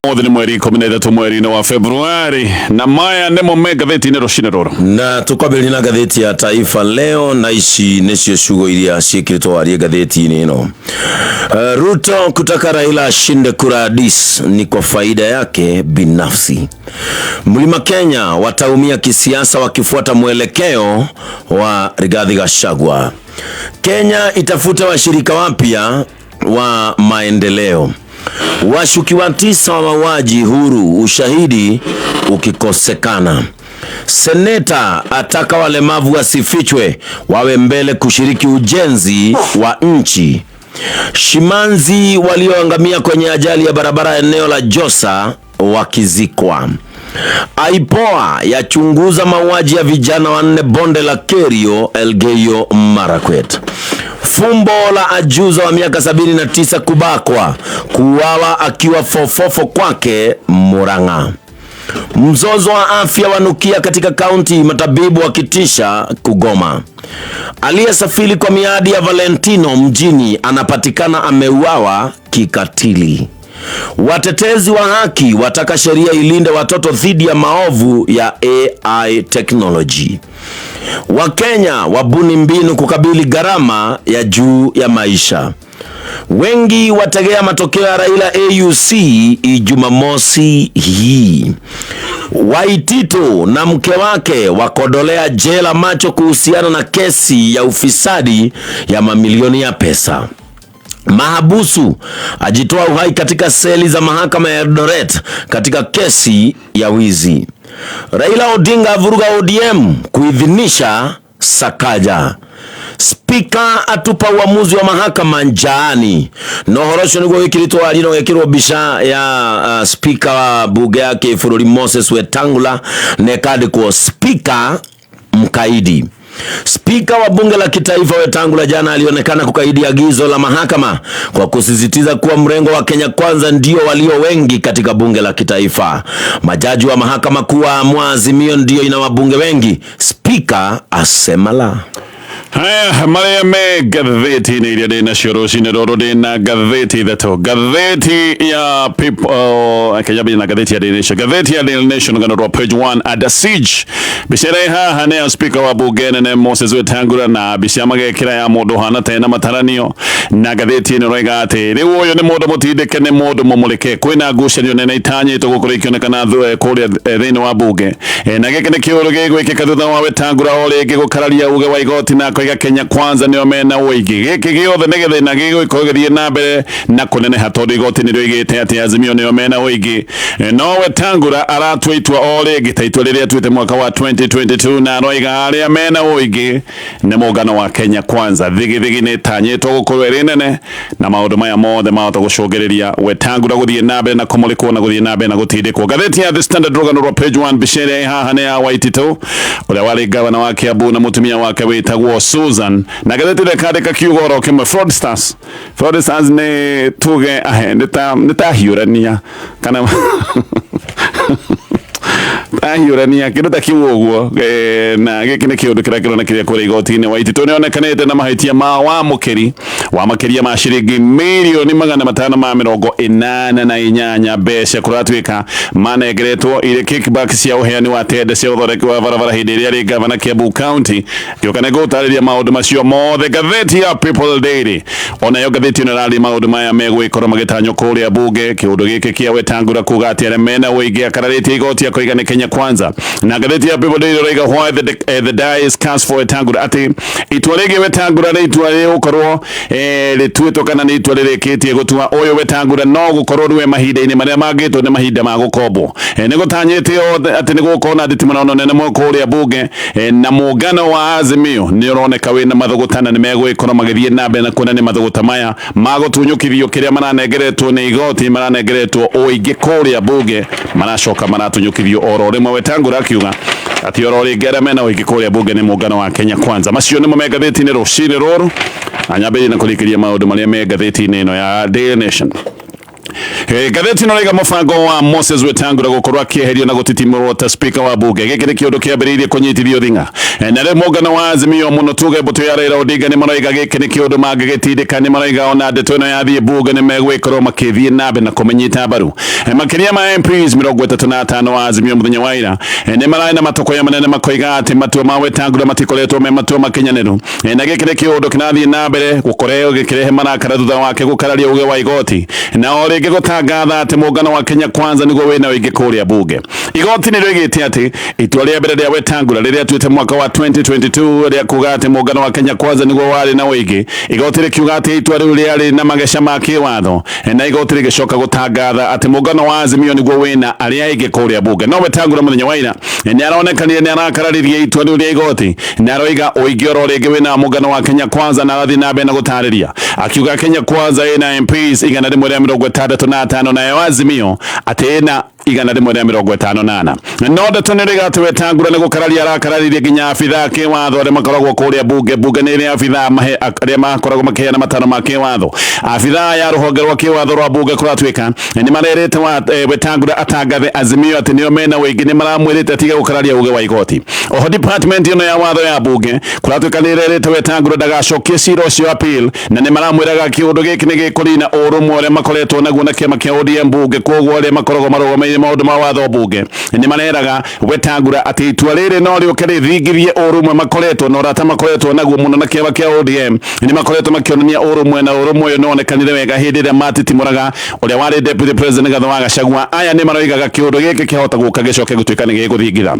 Ũmũthĩ nĩ mweri 13 mweri-inĩ wa Februari, na maya nĩmo me ngathĩti-inĩ rũcinĩ rũrũ. Na tukwambĩrĩria na ngathĩti ya Taifa Leo, na ici nĩcio ciugo iria ciĩkĩrĩtwo warie ngathĩti-inĩ ĩno. Ruto kutaka Raila ashinde kura Addis ni kwa faida yake binafsi. Mlima Kenya wataumia kisiasa wakifuata mwelekeo wa Rigathi Gachagua. Kenya itafuta washirika wapya wa maendeleo. Washukiwa 9 wa mauaji huru, ushahidi ukikosekana. Seneta ataka walemavu wasifichwe, wawe mbele kushiriki ujenzi wa nchi. Shimanzi walioangamia kwenye ajali ya barabara eneo la Josa wakizikwa. IPOA yachunguza mauaji ya vijana 4 bonde la Kerio, Elgeyo Marakwet. Fumbo la ajuza wa miaka 79 kubakwa, kuuawa akiwa fofofo kwake Murang'a. Mzozo wa afya wanukia katika kaunti, matabibu wakitisha kugoma. Aliyesafiri kwa miadi ya Valentino mjini anapatikana ameuawa kikatili. Watetezi wa haki wataka sheria ilinde watoto dhidi ya maovu ya AI technology. Wakenya wabuni mbinu kukabili gharama ya juu ya maisha. Wengi wategea matokeo ya Raila AUC Ijumamosi hii. Waititu na mke wake wakodolea jela macho kuhusiana na kesi ya ufisadi ya mamilioni ya pesa. Mahabusu ajitoa uhai katika seli za mahakama ya Eldoret katika kesi ya wizi. Raila Odinga avuruga ODM kuidhinisha Sakaja. Spika atupa uamuzi wa mahakama njaani. No horo ũcio nĩguo wĩkĩrĩtwo warie na ũgekĩrwo mbica ya spika wa bunge ya kĩbũrũri Moses Wetangula na ĩkandĩkwo spika mkaidi. Spika wa bunge la kitaifa Wetangula jana alionekana kukaidi agizo la mahakama kwa kusisitiza kuwa mrengo wa Kenya Kwanza ndio walio wengi katika bunge la kitaifa. Majaji wa mahakama kuwa amua Azimio ndio ina wabunge wengi, spika asema la. Haya marĩa me ngathĩti-inĩ iria ndĩ nacio rũcinĩ rũrũ, ndĩ na ngathĩti 3, ngathĩti ya People, Kenya na ngathĩti ya Daily Nation. Ngathĩti ya Daily Nation rũgano rwa page 1, under siege. Mbica ĩrĩa ĩ haha nĩ ya speaker wa bunge nene Moses Wetangula, na mbica magekĩra ya mũndũ ũhana ta ena mataranio, na ngathĩti ĩno ĩroiga atĩ rĩu ũyũ nĩ mũndũ mũtindĩke, nĩ mũndũ mũmũrĩke. Kwĩna ngucanio nene itanyĩtwo gũkorwo ikĩonekana kũrĩa thĩinĩ wa bunge. Na gĩkĩ nĩ kĩũndũ gĩgwĩkĩka thutha wa Wetangula o rĩngĩ gũkararia uge wa igoti na koiga Kenya Kwanza nĩo mena ũingĩ. Gĩkĩ gĩothe nĩ gĩthĩna gĩgũkorwo gĩthiĩ na mbere na kũneneha tondũ igoti nĩrĩoigĩte atĩ Azimio nĩo mena ũingĩ. No Wetangula aratua itua o rĩngĩ ta itua rĩrĩa atuĩte mwaka wa 2022, na aroiga arĩa mena ũingĩ nĩ mũngano wa Kenya Kwanza. Thigithigi nĩ ĩtanyĩtwo gũkorwo ĩrĩ nene, na maũndũ maya mothe mahota gũcũngĩrĩria Wetangula gũthiĩ na mbere na kũmũrĩkwo na gũthiĩ na mbere na gũtindĩkwo. Ngathĩti ya The Standard rũgano rwa page 1, mbica ĩrĩa ĩ haha nĩ ya Waititu ũrĩa warĩ gavana wa Kiambu na mũtumia wake wĩtagwo Susan, na ngathĩti ĩrĩa ĩkandĩka kiugo oro kĩmwe, fraudsters. Fraudsters nĩ tuge ahe nĩ ta hiũrania kana ahiũrania kĩndũ ta kĩu ũguo. Na gĩkĩ nĩ kĩũndũ kĩrĩa kĩronekire kũrĩa igoti-inĩ. Waititu nĩonekanĩte na mahĩtia ma wamũkĩri wa makĩria ma ciringi mirioni 588 mbeca kũratuĩka manengeretwo irĩ kickback cia ũheani wa tenda cia ũthondeki wa barabara hĩndĩ ĩrĩa arĩ gavana Kiambu County. Gĩũka nĩ ngũtarĩria maũndũ macio mothe. Ngathĩti ya People Daily, onayo ngathĩti ĩno ĩrarĩ maũndũ maya megwĩkorwo magĩtanywo kũrĩa bunge. Kĩũndũ gĩkĩ kĩa Wetangula kuga atĩ arĩa mena ũingĩ akararĩtie igoti akoiga nĩ Kenya Kwanza. Na ngathĩti ya People Daily ĩroiga why the die is cast for Wetangula, atĩ itua rĩgiĩ Wetangula nĩ itua rĩgũkorwo rĩtuĩtwo kana nĩ itua rĩrĩkĩtie gũtua ũyũ Wetangula no gũkorwo rĩwe mahinda-inĩ marĩa mangĩtwo nĩ mahinda ma gũkombwo. Nĩ gũtanyĩte atĩ nĩ gũgũkorwo na nditimũrano nene mũno kũrĩa bunge, na mũngano wa Azimio nĩ ũroneka wĩna mathũgũta na nĩ megũgĩkorwo magĩthiĩ na mbere na kuona nĩ mathũgũta maya magũtunyũkithio kĩrĩa maranengeretwo nĩ igoti, maranengeretwo ũingĩ kũrĩa bunge, maracoka maratunyũkithio oro rĩmwe. Wetangula akiuga atĩ oro rĩngĩ arĩa mena ũingĩ kũrĩa bunge nĩ mũngano wa Kenya Kwanza. Macio nĩmo me ngathĩti-inĩ rũcinĩ rũrũ, na nyambĩrĩrie na kũrĩkĩria maũndũ marĩa me ngathĩti-inĩ ĩno ya Daily Nation. Ngathĩti ĩno ĩraiga mũbango wa Moses Wetangula gũkorwo akĩeherio na gũtitimũrwo ta speaker wa bunge. Gĩkĩ nĩ kĩũndũ kĩambĩrĩirie kũnyitithio thing'a. Na rĩu mũngano wa Azimio mũno tuge mbũtũ ya Raila Odinga nĩ maroiga gĩkĩ nĩ kĩũndũ mangĩgĩtindĩka. Nĩ maroiga ona ndeto ĩno yathiĩ bunge nĩ megũgĩkorwo makĩthiĩ na mbere na kũmĩnyita mbaru. Makĩria ma MPs 35 wa Azimio mũthenya wa ira nĩ mararĩ na matũkũya manene makoiga atĩ matua ma Wetangula matikoretwo me matua makinyanĩru. Na gĩkĩ nĩ kĩũndũ kĩrathiĩ na mbere gũkoreo gĩkĩrehe marakara thutha wake gũkararia uge wa igoti na o rĩngĩ gũtangatha atĩ mũngano wa Kenya Kwanza nĩguo wĩna ũingĩ kũrĩa bunge. Igoti nĩ rĩoigĩte atĩ itua rĩa mbere rĩa Wetangula rĩrĩa atuĩte mwaka wa 2022 rĩa kuga atĩ mũngano wa Kenya Kwanza nĩguo warĩ na ũingĩ, igoti rĩkiuga atĩ itua rĩu rĩarĩ na mageca ma kĩwatho na igoti rĩgĩcoka gũtangatha atĩ mũngano wa Azimio nĩguo wĩna arĩa aingĩ kũrĩa bunge. No Wetangula mũthenya wa ira nĩ aronekanire nĩ arakararirie itua rĩu rĩa igoti na aroiga ũingĩ oro rĩngĩ wĩna mũngano wa Kenya Kwanza na arathiĩ na mbere na gũtarĩria akiuga Kenya Kwanza ĩna MPs 165 nayo Azimio atĩ ĩna 154. No ndeto nĩ rĩga atĩ Wetangula nĩ gũkararia arakararirie nginya abithaa kĩwatho arĩa makoragwo kũrĩa bunge. Bunge nĩ ĩrĩ abithaa arĩa makoragwo makĩheana mataro ma kĩwatho. Abithaa ya rũhonge rwa kĩwatho rwa bunge kũratuĩka nĩ marerĩte Wetangula atangathe Azimio atĩ nĩo mena ũingĩ, nĩ maramwĩrĩte atige gũkararia uge wa igoti. Oho department ĩno ya watho ya bunge kũratuĩka nĩ ĩrerĩte Wetangula ndagacokie cira ũcio appeal, na nĩ maramwĩraga kĩũndũ gĩkĩ nĩ gĩkũnina ũrũmwe ũrĩa makoretwo naguo na kĩama kĩa ODM bunge. Koguo arĩa makoragwo marũgamĩrĩire maũndũ ma watho bunge nĩ mareraga Wetangula atĩ itua rĩrĩ no rĩũke rĩthingithie ũrũmwe makoretwo na ũrata makoretwo naguo mũno na kĩama kĩa ODM. Nĩ makoretwo makĩonania ũrũmwe, na ũrũmwe ũyũ nĩ wonekanire wega hĩndĩ ĩrĩa matitimũraga ũrĩa warĩ deputy president Gatho wa Gachagua. Aya nĩ maroigaga kĩũndũ gĩkĩ kĩhota gũka gĩcoke gũtuĩka nĩ gĩgũthingitha.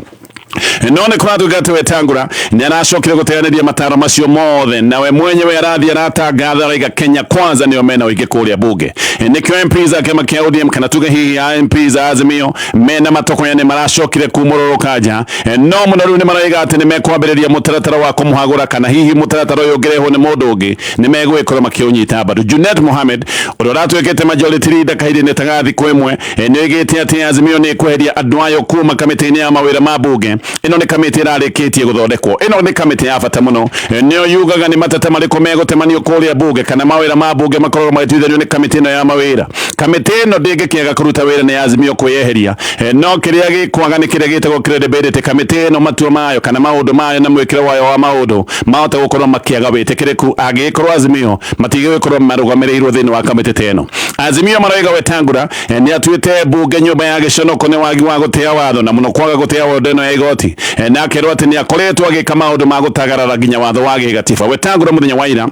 No nĩ kũratuĩka atĩ Wetangula nĩ aracokire gũteanĩria mataro macio mothe, nawe mwenyewe arathiĩ aratangatha araiga Kenya Kwanza nĩo mena ũingĩ kũrĩa bunge. Nĩkĩo MPs a kĩama kĩa ODM kana tuge hihi a MPs a Azimio mena matokoya nĩ maracokire kumũrũrũka nja. No mũno rĩu nĩ maroiga atĩ nĩ mekwambĩrĩria mũtaratara wa kũmũhagũra, kana hihi mũtaratara ũyũ ũngĩrehwo nĩ mũndũ ũngĩ nĩ megũgĩkorwo makĩũnyita mbaru. Junet Mohamed ũrĩa ũratuĩkĩte majority leader kahinda-inĩ ta ga thikũ ĩmwe nĩ oigĩte atĩ Azimio nĩ ĩkweheria andũ ayo kuma kamĩtĩ-inĩ ya mawĩra ma bunge. Ĩno nĩ kamĩtĩ ĩrarĩkĩtie gũthondekwo. Ĩno nĩ kamĩtĩ ya bata mũno, nĩyo yugaga nĩ mateta marĩkũ megũtemanio kũrĩa bunge, kana mawĩra ma bunge makoragwo magĩtuithanio nĩ kamĩtĩ ĩno ya mawĩra. Kamĩtĩ ĩno ndĩngĩkĩaga kũruta wĩra nĩ Azimio kwĩyeheria, no kĩrĩa gĩkwaga nĩ kĩrĩa gĩtagwo credibility. Kamĩtĩ ĩno matua mayo kana maũndũ mayo na mwĩkĩre wayo wa maũndũ mahota gũkorwo makĩaga wĩtĩkĩrĩku angĩgĩkorwo Azimio matigĩgĩkorwo marũgamĩrĩirwo thĩinĩ wa kamĩtĩ ta ĩno. Azimio maroiga Wetangula nĩ atuĩte mbunge nyũmba ya gĩconoko nĩ wagi wa gũtĩa watho na mũno kwaga gũtĩa watho ĩno ya igoti, na akerwo atĩ nĩ akoretwo agĩka maũndũ ma gũtagarara nginya watho wa gĩgatiba. Wetangula mũthenya wa ira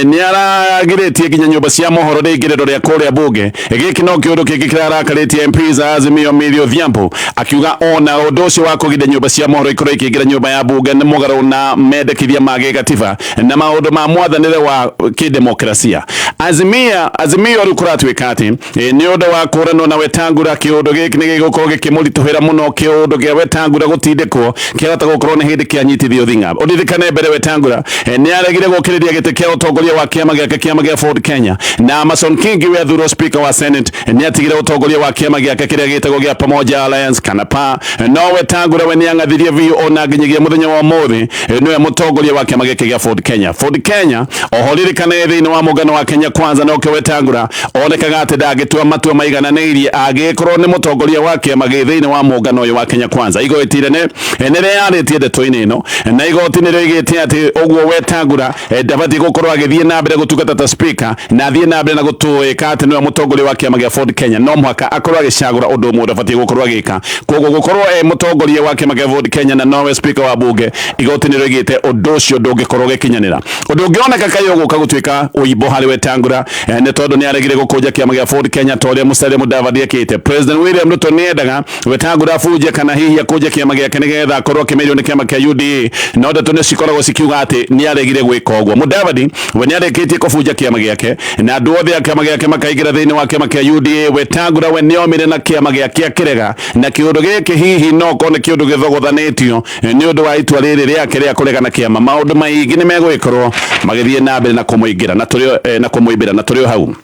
nĩ aragirĩtie nginya nyũmba cia mohoro rĩingĩrĩro rĩa kũrĩa bunge. Gĩkĩ no kĩũndũ kĩngĩ kĩrarakarĩtie MPs a Azimio Millie Odhiambo akiuga ona ũndũ ũcio wa kũgiria nyũmba cia mohoro ikorwo ikĩingĩra nyũmba ya bunge nĩ mũgarũ na mendekithia ma gĩgatiba na maũndũ ma mwathanĩre wa kĩdemokrasia. Azimio rĩu kũratuĩka atĩ nĩ ũndũ wa kũranwo na Wetangula, kĩũndũ gĩkĩ nĩ gĩgũkorwo gĩkĩmũritũhĩra mũno. Kĩũndũ kĩa Wetangula gũtindĩkwo kĩahota gũkorwo nĩ hĩndĩ kĩanyitithio thing'a. Ũririkane mbere Wetangula nĩ aregire gũkĩrĩria gĩtĩ kĩa ũtongoria wa kĩama gĩake, kĩama gĩa Ford Kenya, na Amason Kingi we athurwo speaker wa Senate nĩ atigire ũtongoria wa kĩama gĩake kĩrĩa gĩtagwo gĩa Pamoja Alliance kana PA. No Wetangula we nĩ ang'athirie biũ ona nginyagia mũthenya wa ũmũthĩ nĩwe mũtongoria wa kĩama gĩkĩ gĩa Ford Kenya. Ford Kenya oho ririkane thĩinĩ wa mũngano wa Kenya Kwanza, nokĩo Wetangula onekaga atĩ ndangĩtua matua maigananĩirie angĩkorwo nĩ mũtongoria wa kĩama gĩ thĩinĩ wa mũngano ũyũ wa Kenya Kwanza. Igoti inene nĩ rĩyarĩtie ndeto-inĩ ĩno, na igoti nĩ rĩoigĩte atĩ ũguo Wetangula ndabatiĩ gũkorwo agĩthiĩ na mbere gũtungata ta speaker na athiĩ na mbere na gũtuĩka atĩ nĩwe mũtongoria wa kĩama gĩa Ford Kenya. No mũhaka akorwo agĩcagũra ũndũ ũmwe ũtabatiĩ gũkorwo agĩka. Koguo gũkorwo e mũtongoria wa kĩama kĩa Ford Kenya na nowe speaker wa bunge, igoti nĩ rĩoigĩte ũndũ ũcio ndũngĩkorwo ũgĩkinyanĩra. Ũndũ ũngĩoneka kaĩ ũgũka gũtuĩka ũimbo harĩ Wetangula nĩ tondũ nĩ aregire gũkũnja kĩama gĩa Ford Kenya ta ũrĩa Musalia Mudavadi ekĩte. President William Ruto nĩ endaga Wetangula abunje kana hihi akũnje kĩama gĩake nĩgetha akorwo akĩmerio nĩ kĩama kĩa UDA, no ndeto nĩ cikoragwo cikiuga atĩ nĩ aregire gwĩka ũguo. Mudavadi we nĩ arĩkĩtie kũbunja kĩama gĩake na andũ othe a kĩama gĩake makaingĩra thĩinĩ wa kĩama kĩa UDA. Wetangula we nĩ omire na kĩama gĩake akĩrega, na kĩũndũ gĩkĩ hihi no korwo nĩ kĩũndũ gĩthogothanĩtio nĩ ũndũ wa itua rĩrĩ rĩake rĩa kũregana kĩama. Maũndũ maingĩ nĩ megũgĩkorwo magĩthiĩ na mbere na kũmũingĩra na tũrĩ na kũmũimbĩra na tũrĩ o hau.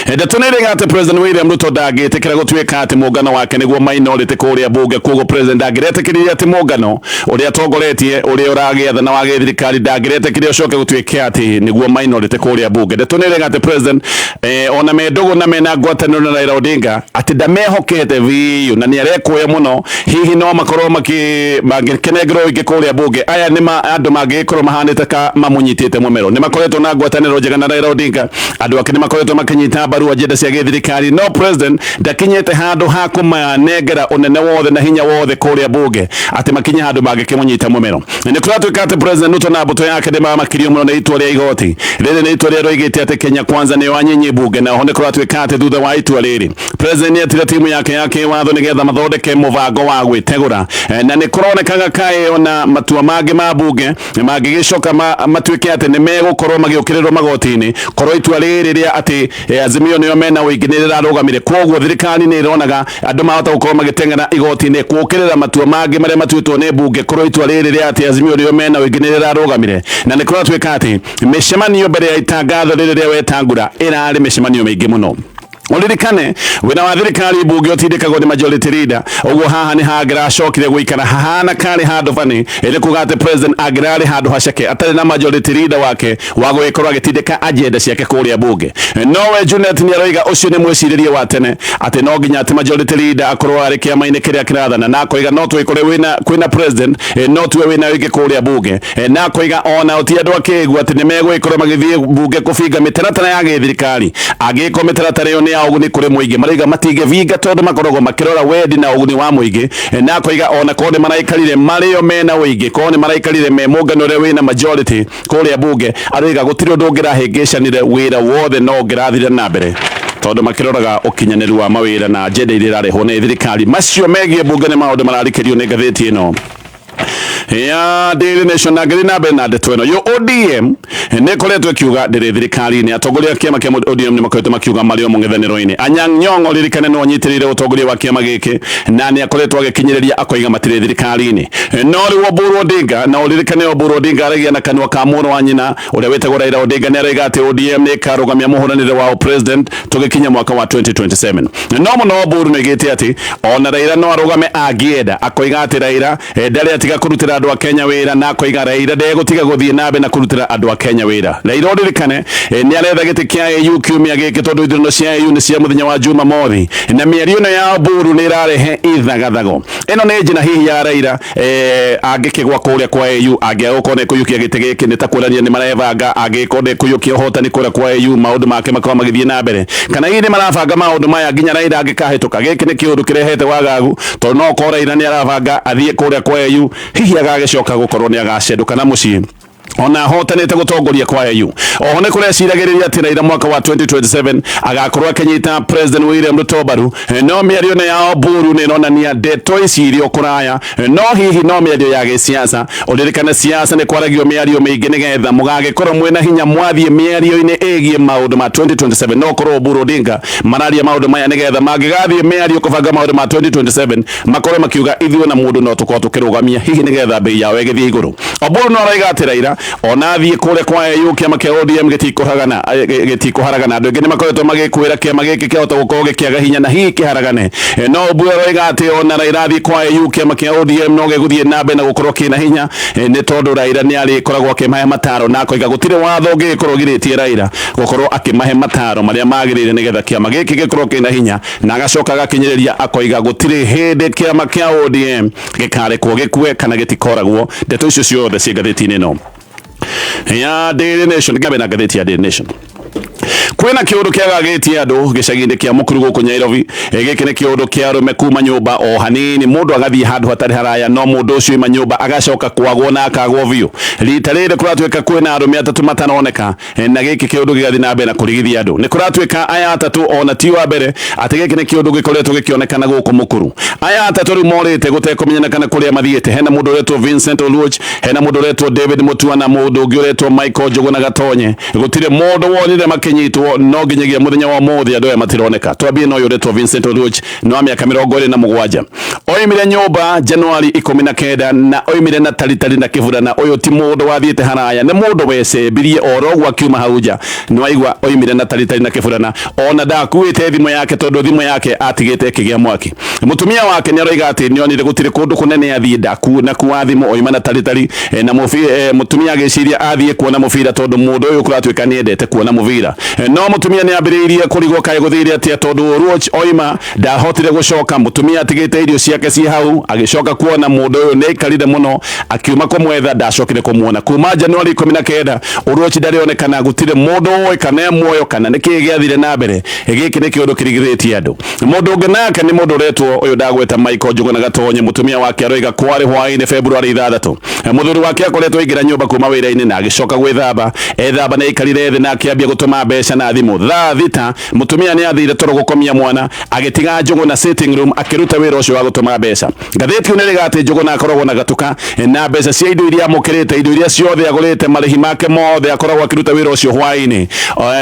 Ndeto nĩ ĩrĩga atĩ President William Ruto ndangĩtĩkĩra gũtuĩka atĩ mũngano wake nĩguo minority kũrĩa bunge. Koguo President ndangĩretĩkĩria atĩ mũngano ũrĩa atongoretie, ũrĩa ũragĩathana wa gĩthirikari, ndangĩretĩkĩria ũcoke gũtuĩke atĩ nĩguo minority kũrĩa bunge. Ndeto nĩ ĩrĩga atĩ President ona me ndũgũ na mena ngwatanĩro na Raila Odinga, atĩ ndamehokete biũ na nĩ arekũya mũno hihi no makorwo mangĩkenengerwo ũingĩ kũrĩa bunge. Aya nĩ andũ mangĩgĩkorwo mahanĩte ka mamũnyitĩte mũmero. Nĩ makoretwo na ngwatanĩro njega na Raila Odinga, andũ ake nĩ makoretwo makĩnyita mbaru agenda cia gĩthirikari, no President ndakinyĩte handũ ha kũmanengera ũnene wothe na hinya wothe kũrĩa bunge atĩ makinye handũ mangĩkĩmũnyita mũmero. Nĩ kũratuĩka atĩ President Ruto na mbũtũ yake nĩ mamakirio mũno nĩ itua rĩa igoti rĩrĩ. Nĩ itua rĩrĩa rĩoigĩte atĩ Kenya Kwanza nĩyo anyinyi bunge, na oho nĩ kũratuĩka atĩ thutha wa itua rĩrĩ, President nĩ etire timu yake ya kĩwatho nĩgetha mathondeke mũbango wa gwĩtegũra. Na nĩ kũronekaga kaĩ ona matua mangĩ ma bunge mangĩgĩcoka matuĩke atĩ nĩ megũkorwo magĩũkĩrĩrwo magoti-inĩ, korwo itua rĩrĩ rĩa atĩ Azimio nĩo mena ũingĩ nĩ rĩrarũgamire. Koguo thirikari nĩ ĩronaga andũ mahota gũkorwo magĩteng'era igoti-inĩ gũũkĩrĩra matua mangĩ marĩa matuĩtwo nĩ mbunge, korwo itua rĩrĩ rĩa atĩ Azimio nĩo mena ũingĩ nĩ rĩrarũgamire. Na nĩ kũratuĩka atĩ mĩcemanio mbere ya itangatho rĩrĩ rĩa Wetangula ĩrarĩ mĩcemanio mĩingĩ mũno. Ũririkane wĩra wa thirikari mbunge ũtindĩkagwo nĩ majority leader. Ũguo haha nĩ hangĩracokire gũikara hahana karĩ handũ bani ĩrĩ kuga atĩ President angĩrarĩ handũ haceke atarĩ na majority leader wake wa gũgĩkorwo agĩtindĩka agenda ciake kũrĩa bunge. Nowe Junet nĩ aroiga ũcio nĩ mwĩcirĩrie wa tene, atĩ no nginya atĩ majority leader akorwo arĩ kĩama-inĩ kĩrĩa kĩrathana, na akoiga no twĩkore wĩna kwĩna President no tuwe wĩna ũingĩ kũrĩa bunge, na akoiga ona ti andũ akĩgu atĩ nĩ megũgĩkorwo magĩthiĩ bunge kũbinga mĩtaratara ya gĩthirikari angĩgĩkorwo mĩtaratara ĩyo nĩ ya ũguni kũrĩ mũingĩ. Marauga matingĩbinga tondũ makoragwo makĩrora wendi na ũguni wa mũingĩ, na akoiga ona korwo nĩ maraikarire marĩo mena ũingĩ, korwo nĩ maraikarire me mũngano ũrĩa wĩna majority kũrĩa bunge, aroiga gũtirĩ ũndũ ũngĩrahĩngĩcanire, wĩra wothe no ũngĩrathire na mbere tondũ makĩroraga ũkinyanĩru wa mawĩra na agenda iria irarehwo nĩ thirikari. Macio megiĩ bunge nĩ maũndũ mararikĩrio nĩ ngathĩti ĩno ya Daily Nation. Na ngĩthiĩ na mbere na ndeto ĩno, yo ODM nĩ ĩkoretwo ĩkiuga ndĩrĩ thirikari-inĩ. Atongoria a kĩama kĩa ODM nĩ makoretwo makiuga marĩ o mũng'ethanĩro-inĩ. Anyang' Nyong'o, ririkane, no anyitĩrĩire ũtongoria wa kĩama gĩkĩ na nĩ akoretwo agĩkinyĩrĩria akoiga matirĩ thirikari-inĩ. No rĩu Oburu Odinga, na ũririkane Oburu Odinga aragia na kanua ka mũrũ wa nyina ũrĩa wĩtagwo Raila Odinga, nĩ aroiga atĩ ODM nĩ ĩkarũgamia mũhũranĩre wa president tũgĩkinya mwaka wa 2027. No mũno Oburu nĩ oigĩte atĩ ona Raila no arũgame angĩenda, akoiga atĩ Raila ndarĩ atiga kũrutĩra andũ a Kenya wĩra, na akoiga Raila ndegũtiga gũthiĩ na mbere na kũrutĩra andũ a Kenya wĩra. Raila, ũririkane, nĩ aretha gĩtĩ kĩa AU kiumia gĩkĩ, tondũ ithurano cia AU nĩ cia mũthenya wa Jumamothi, na mĩario ĩno ya Oburu nĩ ĩrarehe ithagathago. Ĩno nĩ njĩra hihi ya Raila angĩkĩgwa kũrĩa kwa AU, angĩaga gũkorwo nĩ kũiyũkia gĩtĩ gĩkĩ, nĩ ta kuonania nĩ marebanga angĩgĩkorwo nĩ kũiyũkia ũhotani kũrĩa kwa AU, maũndũ make makorwo magĩthiĩ na mbere, kana hihi nĩ marabanga maũndũ maya nginya Raila angĩkahĩtũka. Gĩkĩ nĩ kĩũndũ kĩrehete wagagu, tondũ no ũkorwo Raila nĩ arabanga athiĩ kũrĩa kwa AU, hihi agagĩcoka gũkorwo nĩ agacendũka na mũciĩ ona ahotanĩte gũtongoria kwa AU. Oho nĩ kũreciragĩrĩria atĩ Raila mwaka wa 2027 agakorwo akĩnyita President William Ruto mbaru. No mĩario ĩno ya Oburu nĩ ĩronania ndeto ici irĩ o kũraya, no hihi no mĩario ya gĩsiasa. Ũririkane siasa nĩ kwaragio mĩario mĩingĩ nĩgetha mũgagĩkorwo mwĩna hinya mwathiĩ mĩario-inĩ ĩgiĩ maũndũ ma 2027. No korwo Oburu Odinga mararia maũndũ maya nĩgetha mangĩgathiĩ mĩario kũbanga maũndũ ma 2027, makorwo makiuga ithuĩ na mũndũ no tũkorwo tũkĩrũgamia, hihi nĩgetha mbei yao ĩgĩthiĩ igũrũ. Oburu no araiga atĩ Raila ona athiĩ kũrĩa kwa AU, kĩama kĩa ODM gĩtikũharagana, gĩtikũharagana. Andũ aingĩ nĩ makoretwo magĩkwĩra kĩama gĩkĩ kĩahota gũkorwo gĩkĩaga hinya na hihi kĩharagane, no Oburu aroiga atĩ ona Raila athiĩ kwa AU, kĩama kĩa ODM no gĩgũthiĩ na mbere na gũkorwo kĩna hinya, nĩ tondũ Raila nĩ arĩkoragwo akĩmahe mataro, na akoiga gũtirĩ watho ũngĩgĩkorwo ũgirĩtie Raila gũkorwo akĩmahe mataro marĩa magĩrĩire nĩgetha kĩama gĩkĩ gĩkorwo kĩna hinya. Na agacoka agakinyĩrĩria akoiga gũtirĩ hĩndĩ kĩama kĩa ODM gĩkarekwo gĩkue kana gĩtikoragwo. Ndeto icio ciothe ciĩ ngathĩti-inĩ ĩno ya Daily Nation. Ngabe na ngathĩti ya Daily Nation, kwĩna kĩũndũ kĩagagĩtie andũ gĩcagi-inĩ kĩa Mũkuru gũkũ Nairobi. Gĩkĩ nĩ kĩũndũ kĩa arũme kuma nyũmba o hanini, mũndũ agathiĩ handũ hatarĩ haraya, no mũndũ ũcio ima nyũmba agacoka kwagwo na akagwo biũ. Rita rĩrĩ kũratuĩka kwĩna arũme atatũ mataroneka, na gĩkĩ kĩũndũ gĩgathiĩ na mbere na kũrigithia andũ. Nĩ kũratuĩka aya atatũ ona ti wa mbere atĩ gĩkĩ nĩ kĩũndũ gĩkoretwo gĩkĩonekana gũkũ Mũkuru. Aya atatũ rĩu morĩte gũtekũmenyana kana kũrĩa mathiĩte. Hena mũndũ ũretwo Vincent Oluoch, hena mũndũ ũretwo David Mutua, na mũndũ ũngĩ ũretwo Michael Njũgũna Gatonye. Gũtirĩ mũndũ wonire makĩnyita. makĩnyitwo no nginyagia mũthenya wa ũmũthĩ andũ aya matironeka. Twambie na ũyũ ũretwo Vincent Oluoch nĩ wa mĩaka 27, oimire nyũmba Januari 19 na oimire na taritari na kĩburana. Ũyũ ti mũndũ wathiĩte haraya, nĩ mũndũ wecembirie oro ũguo akiuma hau nja. Nĩ waigua, oimire na taritari na kĩburana, ona ndakuĩte thimũ yake tondũ thimũ yake atigĩte ĩkĩgĩa mwaki. Mũtumia wake nĩ aroiga atĩ nĩ onire gũtirĩ kũndũ kũnene athiĩ, ndakuwa thimũ, oima na taritari na mũtumia agĩciria athiĩ kuona mũbira tondũ mũndũ ũyũ kũratuĩka nĩ endete kuona mũbira. No mũtumia nĩ ambĩrĩirie kũrigwo kaĩ gũthire atĩa tondũ Oluoch oima ndahotire gũcoka. Mũtumia atigĩte irio ciake ciĩ hau, agĩcoka kuona mũndũ ũyũ nĩ aikarire mũno akiuma kũmwetha, ndacokire kũmuona. Kuma Januari 19 Oluoch ndarĩonekana, gũtirĩ mũndũ ũĩ kana e muoyo kana nĩ kĩĩ gĩathire na mbere. Gĩkĩ nĩ kĩũndũ kĩrigithĩtie andũ. Mũndũ ũngĩ nake nĩ mũndũ ũretwo ũyũ ndagweta Michael Njuguna Gatonye. Mũtumia wake aroiga kwarĩ hwaĩ-inĩ Februari 6, mũthuri wake akoretwo aingĩra nyũmba kuma wĩra-inĩ na agĩcoka gwĩthamba. Ethamba nĩ aikarire thĩ na akĩambia gũtũma mbeca na thimũ. Thaa 6 mũtumia nĩ athire toro gũkomia mwana, agĩtiga Njuguna sitting room akĩruta wĩra ũcio wa gũtũma mbeca. Ngathĩti ĩyo nĩrĩga atĩ Njuguna akoragwo na gatuka na mbeca cia indo iria amũkĩrĩte, indo iria ciothe agũrĩte, marĩhi make mothe, akoragwo akĩruta wĩra ũcio hwaĩ-inĩ,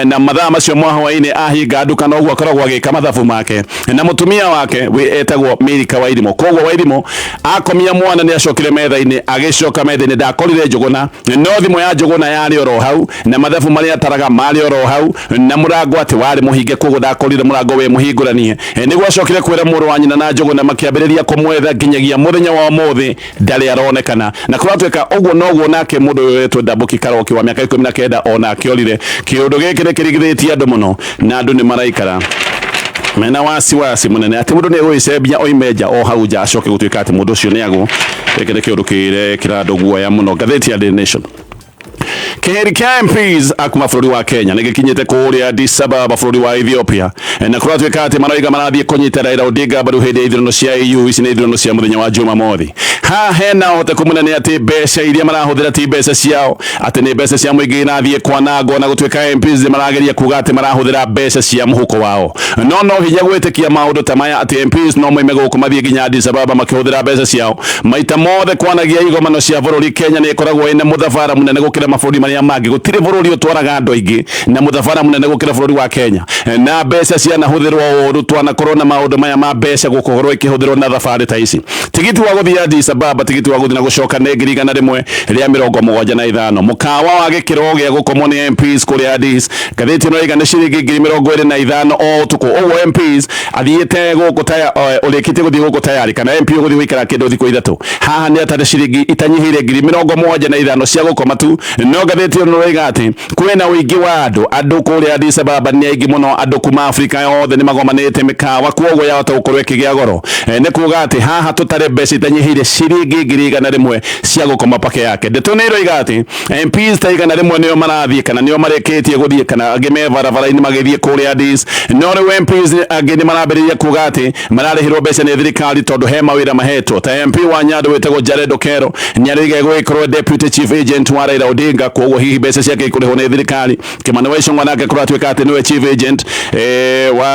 na mathaa macio ma hwaĩ-inĩ ahinga nduka noguo akoragwo agĩka mathabu make na mũtumia wake etagwo Milika Wairimũ. Koguo Wairimũ akomia mwana nĩ acokire metha-inĩ, agĩcoka metha-inĩ ndakorire Njuguna, no thimũ ya Njuguna yarĩ oro hau na mathabu marĩa ataraga marĩ oro hau na mũrango atĩ warĩ mũhinge, koguo ndakorire mũrango wĩ mũhingũranie. Nĩguo acokire kwĩra mũrũ wa nyina na Njuguna, makĩambĩrĩria kũmwetha nginyagia mũthenya wa ũmũthĩ ndarĩ aronekana. Na kũratuĩka ũguo noguo nake mũndũ ũyũ wetwo Ndambuki Karoki wa mĩaka 19 onake orire. Kĩũndũ gĩkĩ nĩ kĩrigithĩtie andũ mũno na andũ nĩ maraikara mena wasiwasi mũnene atĩ mũndũ nĩ egũgĩcembia oime nja o hau nja acoke gũtuĩka atĩ mũndũ ũcio nĩ agwo. Gĩkĩ nĩ kĩũndũ kĩrekĩra andũ guoya mũno. Ngathĩti ya Daily Nation. Kĩheri kĩa MPs a kuma bũrũri wa Kenya nĩ gĩkinyĩte kũrĩa Addis Ababa bũrũri wa Ethiopia, na kũratuĩka atĩ maroiga marathiĩ kũnyita Raila Odinga mbaru hĩndĩ ya ithurano cia EU. Ici nĩ ithurano cia mũthenya wa Jumamothi. Haha hena ũhoteku mũnene atĩ mbeca iria marahũthĩra ti mbeca ciao, atĩ nĩ mbeca cia mũingĩ irathiĩ kwanangwo, na gũtuĩka MPs nĩ marageria kuga atĩ marahũthĩra mbeca cia mũhuko wao. No hinya gwĩtĩkia maũndũ ta maya atĩ MPs no moime gũkũ mathiĩ nginya Addis Ababa makĩhũthĩra mbeca ciao. Maita mothe kwanagia igomano cia bũrũri, Kenya nĩ ĩkoragwo ĩna mũthabara mũnene gũkĩra mabũrũri marĩa mangĩ. Gũtirĩ bũrũri ũtwaraga andũ aingĩ na mũthabara mũnene gũkĩra bũrũri wa Kenya, na mbeca cianahũthĩrwo ũru twanakorwo na maũndũ maya ma mbeca gũkorwo ikĩhũthĩrwo na thabarĩ ta ici. Tigiti wa gũthiĩ Addis Ababa, tigiti wa gũthiĩ na gũcoka nĩ 175,000. Mũkawa wa gĩkĩro gĩa gũkomwo nĩ MPs kũrĩa Addis, ngathĩti ĩno ĩiga nĩ ciringi 25,000 o ũtukũ. Ũguo MPs athiĩte gũkũ taya ũrĩkĩtie gũthiĩ gũkũ tayari kana MP ũgũthiĩ gũikara kĩndũ thikũ 3 haha nĩ atarĩ ciringi itanyihĩire 75,000 cia gũkoma tu. No ngathĩti ĩno ĩroiga atĩ kwĩna ũingĩ wa andũ kũrĩa Addis Ababa nĩ aingĩ mũno, andũ kuma Afrika yothe nĩ magomanĩte mĩkawa, koguo yahota gũkorwo ĩkĩgĩa goro. Nĩ kuga atĩ haha tũtare mbeca itanyihĩire ciringi 100,000 cia gũkoma pake yake. Ndeto nĩ ĩroiga atĩ MPs ta 100 nĩo marathiĩ kana nĩo marĩkĩtie gũthiĩ kana angĩ me barabara-inĩ magĩthiĩ kũrĩa Addis. No rĩu MPs angĩ nĩ marambĩrĩria kuga atĩ mararĩhĩrwo mbeca nĩ thirikari tondũ he mawĩra mahetwo. Ta MP wa Nyando wĩtagwo Jared Okero nĩ aroiga egũgĩkorwo deputy chief agent wa Raila Odinga, koguo hihi mbeca ciake ikũrĩhwo nĩ thirikari. Kimani wa Ichung'wa nake kũratuĩka atĩ nĩwe chief agent wa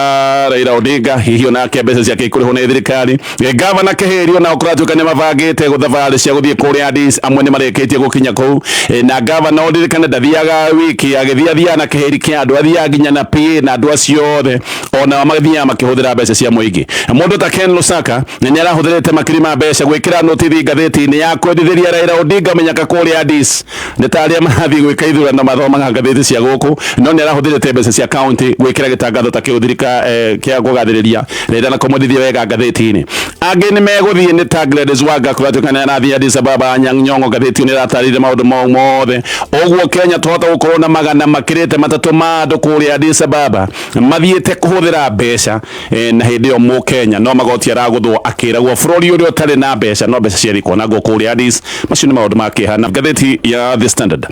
Raila Odinga, hihi onake mbeca ciake ikũrĩhwo nĩ thirikari. Gavana Kĩhĩri onao kũratuĩka nĩ mabangĩte gũthabarĩ cia gũthiĩ kũrĩa Addis, amwe nĩ marĩkĩtie gũkinya kũu. Na gavana ũririkane ndathiaga wiki, agĩthiĩ athiaga na kĩhĩri kĩa andũ, athiaga nginya na PA na andũ acio othe onao mathiaga makĩhũthĩra mbeca cia mũingĩ. Mũndũ ta Ken Lusaka nĩ arahũthĩrĩte makiri ma mbeca gwĩkĩra notithi ngathĩti-inĩ ya kwendithĩria Raila Odinga menyaka kũrĩa Addis. Nĩ ta arĩa marathiĩ gwĩka ithurano mathomaga ngathĩti cia gũkũ, no nĩ arahũthĩrĩte mbeca cia county gwĩkĩra gĩtangatho ta kĩu thirika kĩa kũgathĩrĩria Raila na kũmwendithia wega ngathĩti-inĩ. Angĩ nĩ megũthiĩ nĩ ta Gladys Wanga kũratuĩka nĩ arathiĩ Addis Ababa. Anyang' Nyong'o ngathĩti ĩyo nĩ ĩratarĩria maũndũ mau mothe. Ũguo Kenya twahota gũkorwo na 300 ma andũ kũrĩa Addis Ababa mathiĩte kũhũthĩra mbeca, na hĩndĩ ĩyo mũkenya no magoti aragũthwo akĩragwo bũrũri ũrĩa ũtarĩ na mbeca no mbeca ciathiĩ kwanangwo kũrĩa Addis. Macio nĩ maũndũ ma kĩeha. Na ngathĩti ya The Standard,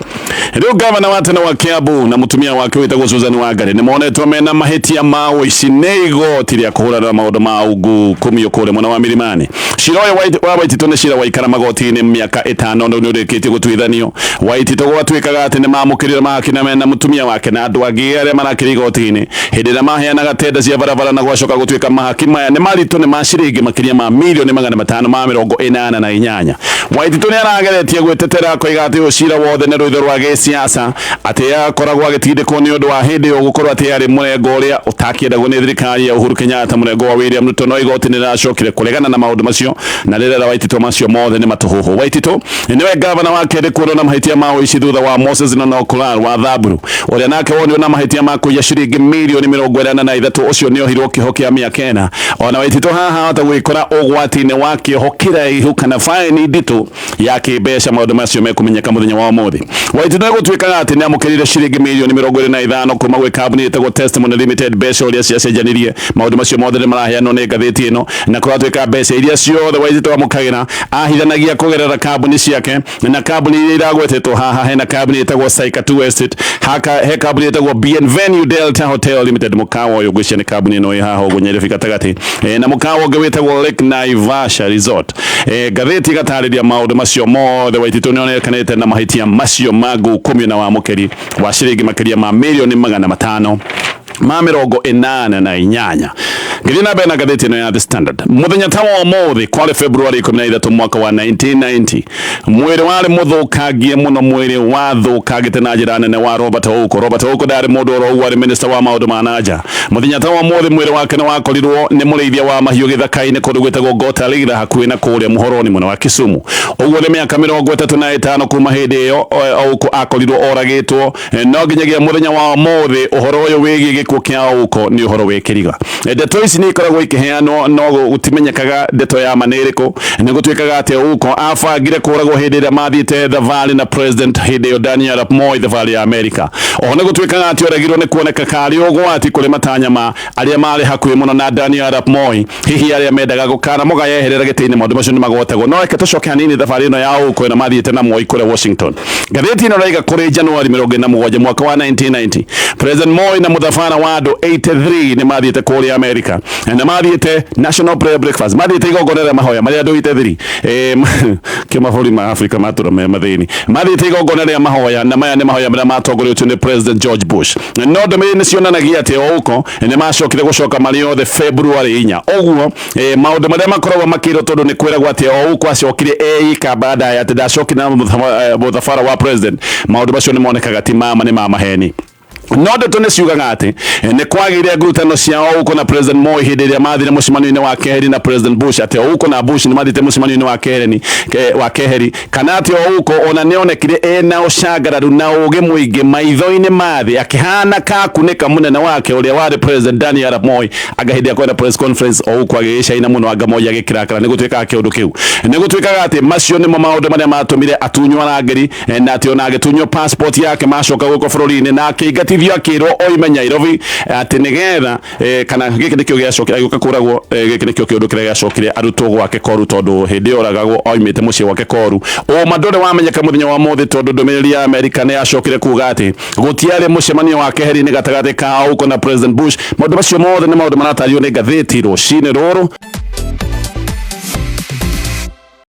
rĩu gavana wa tene wa Kiambu na mũtumia wake wĩtagwo Susan Wangari nĩ monetwo mena mahĩtia ma ũici nĩ igoti rĩa kũhũrana na maũndũ ma ungu kumio kũrĩa mwena wa Milimani. Cira ũyũ wa Waititũ nĩ cira waikara magoti-inĩ mĩaka 5 rĩu nĩ ũrĩkĩtie gũtuithanio. Waititũ gwatuĩkaga atĩ nĩ mamũkĩrire mahaki na mena mũtumia wake na andũ angĩ arĩa marakĩrĩ igoti-inĩ hĩndĩ ĩrĩa maheanaga tenda cia barabara, na gwacoka gũtuĩka mahaki maya nĩ maritũ, nĩ ma ciringi makĩria ma 588,000,000. Waititũ nĩ arageretie gwĩtetera akoiga atĩ ũyũ cira wothe nĩ rũitho rwa wa gĩsiasa atĩ akoragwo agĩtindĩkwo nĩ ũndũ wa hĩndĩ ĩyo gũkorwo atĩ arĩ mũrengo ũrĩa ũtakĩendagwo nĩ thirikari ya Uhuru Kenyatta, mũrengo wa William Ruto. No igoti nĩ rĩracokire kũregana na maũndũ macio na rĩrera Waititu macio mothe nĩ matũhũhũ. Waititu nĩwe gavana wa kerĩ kuonwo na mahĩtia ma ũici thutha wa Moses Nonoklar wa Thamburu, ũrĩa nake wonirwo na mahĩtia ma kũiya ciringi mirioni 43. Ũcio nĩ ohirwo kĩoho kĩa mĩaka 4. Ona Waititu haha ahota gwĩkora ũgwati-inĩ wa kĩoho kĩraihu kana faini nditũ ya kĩmbeca. Maũndũ macio mekũmenyeka mũthenya wa ũmũthĩ. Waititu nĩ gũtuĩkaga atĩ nĩ amũkĩrire ciringi mirioni 25 kuma gwĩ kambuni ĩtagwo Testimony Limited, mbeca ũrĩa ciacenjanirie. Maũndũ macio mothe nĩ maraheanwo nĩ ngathĩti ĩno, na kũratuĩka mbeca iria ciothe Waititu amũkagĩra ahithanagia kũgerera kambuni ciake, na kambuni iria iragwetetwo haha, hena kambuni ĩtagwo Saika 2 Estate, haka he kambuni ĩtagwo Bienvenue Delta Hotel Limited. Mũkawa ũyũ ngwĩciria nĩ kambuni ĩno ĩ haha ũguo Nyairobi gatagatĩ, na mũkawa ũngĩ wĩtagwo Lake Naivasha Resort. Ngathĩti ĩgatarĩria maũndũ macio mothe. Waititu nĩonekanĩte na mahĩtia macio ma ngukumio na wamũkĩri wa ciringi makĩria ma mirioni 588. Ngĩthiĩ na mbere na ngathĩti ĩno ya The Standard, mũthenya ta wa ũmũthĩ, kwarĩ February 13 mwaka wa 1990, mwĩrĩ warĩ mũthũkangie mũno, mwĩrĩ wathũkangĩte na njĩra nene wa Robert Ouko. Robert Ouko ndarĩ mũndũ oro ũguo, arĩ minister wa maũndũ ma nanja. Mũthenya ta wa ũmũthĩ, mwĩrĩ wake nĩ wakorirwo nĩ mũrĩithia wa mahiũ gĩthaka-inĩ kũndũ gwĩtagwo Gotalira, hakuhĩ na kũrĩa Muhoroni, mwena wa Kisumu. Ũguo nĩ mĩaka 35 kuma hĩndĩ ĩyo Ouko akorirwo oragĩtwo. No nginyagia mũthenya wa ũmũthĩ, ũhoro ũyũ wĩgiĩ gĩkuũ kĩa Ouko nĩ ũhoro wĩ kĩriga. Ndeto ici nĩ ikoragwo ikĩheanwo, no gũtimenyekaga ndeto ya ma nĩ ĩrĩkũ. Nĩ gũtuĩkaga atĩ Ouko abangire kũragwo hĩndĩ ĩrĩa mathiĩte thabarĩ na president hĩndĩ ĩyo Daniel Arap Moi, thabarĩ ya Amerika. Oho nĩ gũtuĩkaga atĩ oragirwo nĩ kuoneka karĩ ũgwati kũrĩ matanya ma arĩa marĩ hakuhĩ mũno na Daniel Arap Moi, hihi arĩa mendaga gũkana mũgayeherera gĩtĩ-inĩ. Maũndũ macio nĩ magwetagwo, no reke tũcoke hanini thabarĩ ĩno ya Ouko ĩno mathiĩte na Moi kũrĩa Washington. Ngathĩti ĩno ĩraiga kũrĩ Januari 27 mwaka wa 1990, President Moi na mũthabara wa andũ 83 nĩ mathiĩte kũrĩa America, na mathiĩte National Prayer Breakfast, mathiĩte igongona rĩa mahoya marĩa andũ 83 kĩ mabũrũri ma Afrika matũra me mathĩni, mathiĩte igongona rĩa mahoya, na maya nĩ mahoya marĩa matongoretio nĩ President George Bush. No ndũmĩrĩri nĩ cionanagia atĩ Ouko nĩ macokire gũcoka marĩ othe February 4. Ũguo maũndũ marĩa makoragwo makĩrwo, tondũ nĩ kwĩragwo atĩ Ouko acokire eika baadaye, atĩ ndacokire na mũthabara wa president, maũndũ macio nĩ monekaga ti mama, nĩ ma maheni. No ndeto nĩ ciugaga atĩ nĩ kwagĩire ngurutano cia Ouko na President Moi hĩndĩ ĩrĩa mathire mũcemanio-inĩ wa keheri na President Bush, atĩ Ouko na Bush nĩ mathiĩte mũcemanio-inĩ wa keheri, wa keheri, kana atĩ Ouko ona nĩ onekire ena ũcangararu na ũgĩ mũingĩ maitho-inĩ ma thĩ, akĩhana kakunĩka mũnene wake ũrĩa warĩ President Daniel Arap Moi. Anga hĩndĩ ya kwenda press conference, Ouko agĩgĩcaina mũno, anga Moi agĩkĩrakara. Nĩ gũtuĩkaga kĩũndũ kĩu, nĩ gũtuĩkaga atĩ macio nĩmo maũndũ marĩa matũmire atunywo arangĩri, na atĩ ona agĩtunywo passport yake macoka gũkũ bũrũri-inĩ, na akĩingatithio, akĩrwo oime Nairobi, atĩ nĩgetha kana gĩkĩ nĩkĩo gĩacokire agĩũka kũragwo. Gĩkĩ nĩkĩo kĩũndũ kĩrĩa gĩacokire arutwo gwake Koru, tondũ hĩndĩ ĩyo oragagwo oimĩte mũciĩ gwake Koru. Ũma ndũrĩ wamenyeka mũthenya wa mũthĩ, tondũ ndũmĩrĩri ya Amerika nĩ yacokire kuga atĩ gũtiarĩ mũcemanio wa keheri-inĩ gatagatĩ ka Ouko na President Bush. Maũndũ macio mothe nĩ maũndũ maratario nĩ ngathĩti rũcinĩ rũrũ.